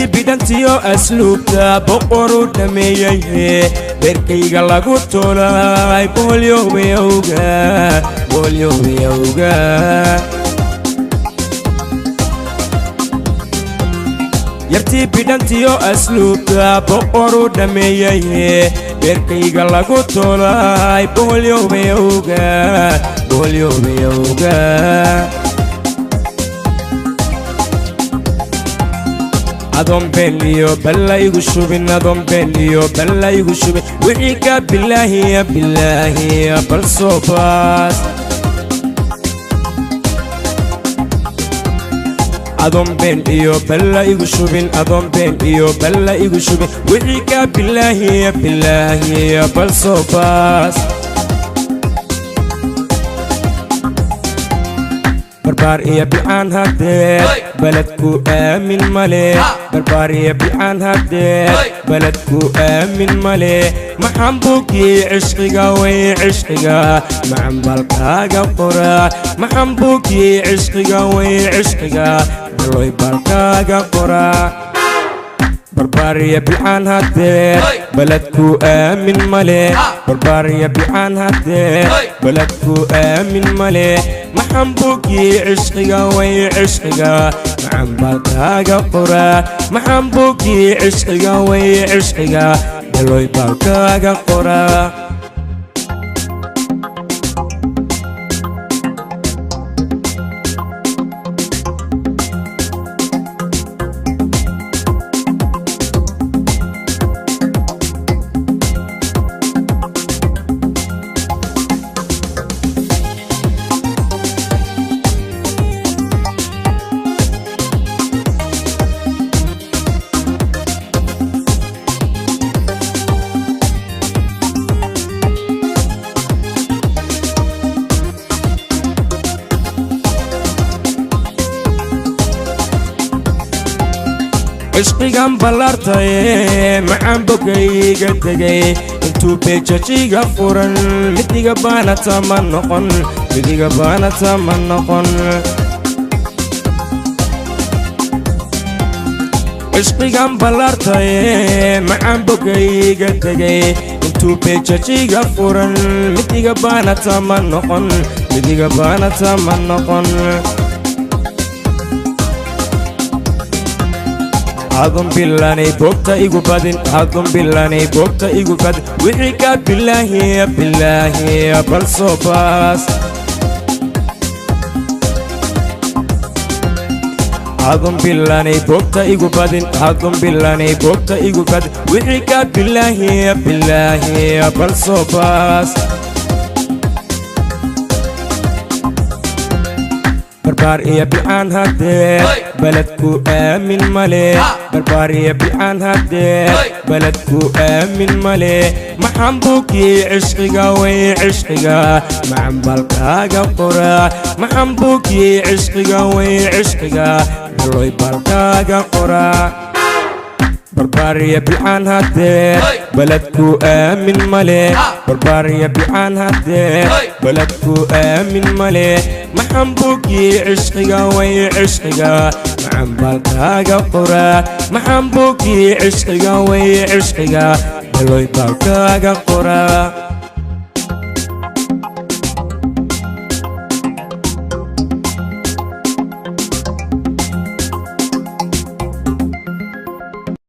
Yartii bidhantiyo asluubta boqoru dhammeeyey, beerkayga lagu tolay, boholyowbayowga, boholyowbayowga. Yartii bidhantiyo asluubta boqoru dhammeeyey, beerkayga lagu tolay, boholyowbayowga, boholyowbayowga. Adoon been iyo balla igu shubin, adoon been iyo balla igu shubin, wixii ka bilaahiya bilaahiya bal soo baas. Adoon been iyo balla igu shubin, adoon been iyo balla igu shubin, wixii ka bilaahiya bilaahiya bal soo baas. Barbaar iyo bilcaan haddeed baledku aamin male, barbaar iyo bilcaan haddeed baledku aamin male. Maxaan buugii cishqiga way cishqiga macan balkaaga qora, maxaan buugii cishqiga way cishqiga baloy balkaaga qora. Barbaar iyo bilcaan haddeed baledku aamin male, barbaar iyo bilcaan haddeed baledku aamin male. Maxaan buugii cishqiga way cishqiga macan balkaaga qora, maxaan buugii cishqiga way cishqiga baloy balkaaga qora. Cishqigan ballaartaye macaan bogayga tegay, intuu beejajiga furan midiga baanata ma noqon, midiga baanata ma noqon. Cishqigan ballaartaye macaan bogayga tegay, intuu beejajiga furan midiga baanata ma noqon, midiga baanata ma noqon. Adon bilanay boogta igu badin, adon bilanay boogta igu badin, wixii ka bilaahiya bilaahiya bal soo baas. Adon bilanay boogta igu badin, adon bilanay boogta igu badin, wixii ka bilaahiya bilaahiya bal soo baas. Barbaar iyo bilcaan haddeed baledku aamin male, barbaar iyo bilcaan haddeed baledku aamin male. Maxaan buugii cishqiga way cishqiga macan balkaaga qora, maxaan buugii cishqiga way cishqiga baloy balkaaga qora. Barbaar iyo bilcaan haddeed baledku aamin male, barbaar iyo bilcaan haddeed baledku aamin male. Maxaan buugii cishqiga way cishqiga macan balkaaga qora, maxaan buugii cishqiga way cishqiga baloy balkaaga qora.